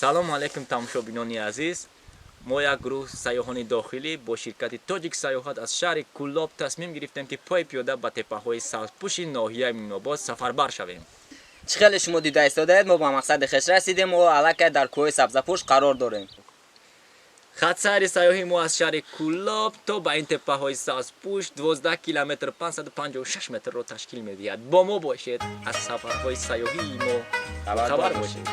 Салому алайкум, тамошобинони азиз. Мо як гурӯҳ сайёҳони дохилӣ бо ширкати Тоҷик Сайёҳат аз шаҳри Кӯлоб тасмим гирифтем, ки пои пиёда ба теппаҳои сабзпӯши ноҳияи Мӯминобод сафарбар шавем. Чӣ хеле шумо дида истодаед, мо ба мақсади хеш расидем ва аллакай дар кӯҳҳои сабзапӯш қарор дорем. Хатсайри сайёҳии мо аз шаҳри Кӯлоб то ба ин теппаҳои сабзпӯш 12 километр 556 метрро ташкил медиҳад. Бо мо бошед, аз сафарҳои сайёҳии мо хабар бошед.